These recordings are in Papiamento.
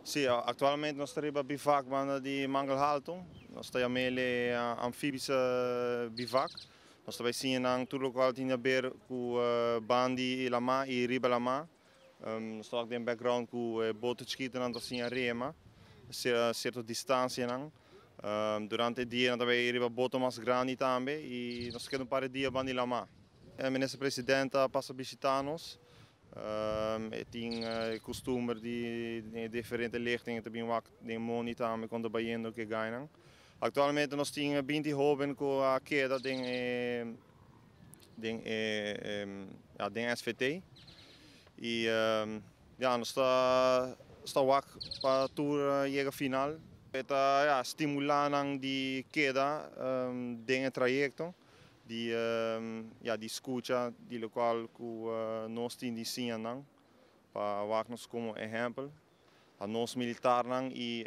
Si, actualmente nos ta riba bivak banda di Mangel Halto. Nos ta yam'e amfibische bivak. Nos ta bay siña nan tur locual tin di haber cu band'i lama y riba lama. Nos ta den background cu boto chikito nan ta siña rema, cierto distancianan. Durante e dia nan ta bay riba boto mas grandi tambe y nos ta keda un par di dia band'i lama. Minister President a pasa bishita nos. E tin custumber di diferente lichting ta bin wak den mondi tambe con ta bayendo cu e gainan. Actualmente nos tin 20 hoben cu a keda den e, ja, den SVT. Y ja, nos ta wak pa tur yega final. E ta, ja, stimula nan di keda den e trayecto di ja, di scucha di locual cu nos tin di siña nan pa wak nos como ehempel a nos militarnan y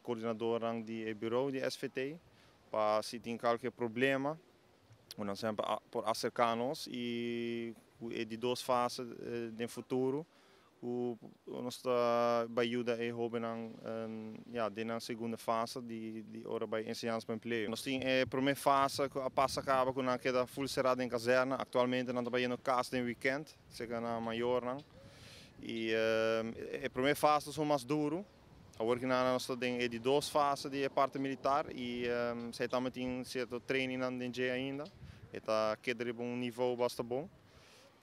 coordinadornan di bureau di SVT pa si tin cualkier problema nos semper por acerca nos y e di dos fase den futuro nos ta bay yuda e hobennan, ja, den e segundo fase di ora bay enseñansa pa empleo. Nos tin e prome fase cu a pasa caba, cu nan keda full cera den kazerne. Actualmente nan ta bayendo cas den weekend, cerca nan mayornan. Y e prome fase ta mas duro. Awor cu nos ta den di dos fase di parti militar y esey tambe tin cierto training nan den ainda. E ta keda riba un nivel basta bon.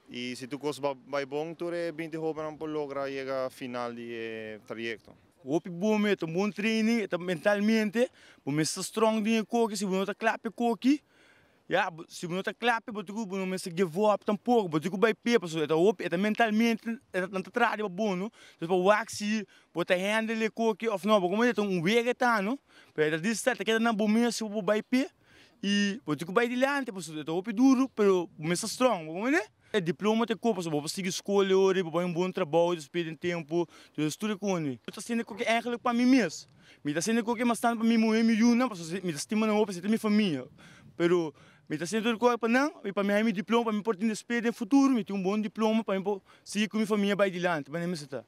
Y si tur cos bay bon, tur e 20 hobennan por logra yega final di trayecto. Hopi bon, e un bon training, ta mentalmente, bo mester strong den koki, si bo no ta kla p'e koki, ja, si bo no ta kla p'e, bo bo no mester give up tampoco, bo ku bai pe, paso, e hopi, e mentalmente, e ta traha bon, no? Anto, pa wak si bo ta handle koki of no, como e un wega ta, no? Pero di certo, keda na bo mes, bo bai pe, y bo ku bai dilanti, paso, e hopi duro, pero bo mester strong, bo como? E diploma te kopa, so bo sigui scol, bo un bon trabou, despues di tempo, dus tur cu mi. Mi ta haciendo cu eigenlijk pa mi mes. Mi ta haciendo cu mas tanto pa mi muher, mi yiunan, paso mi ta stima nan, paso mi famia. Pero mi ta haciendo cu pa nan, y pa mi mi diploma, pa mi por tin despues den futuro, mi tin un bon diploma pa mi sigui cu mi famia bay dilanti, pa mi ta.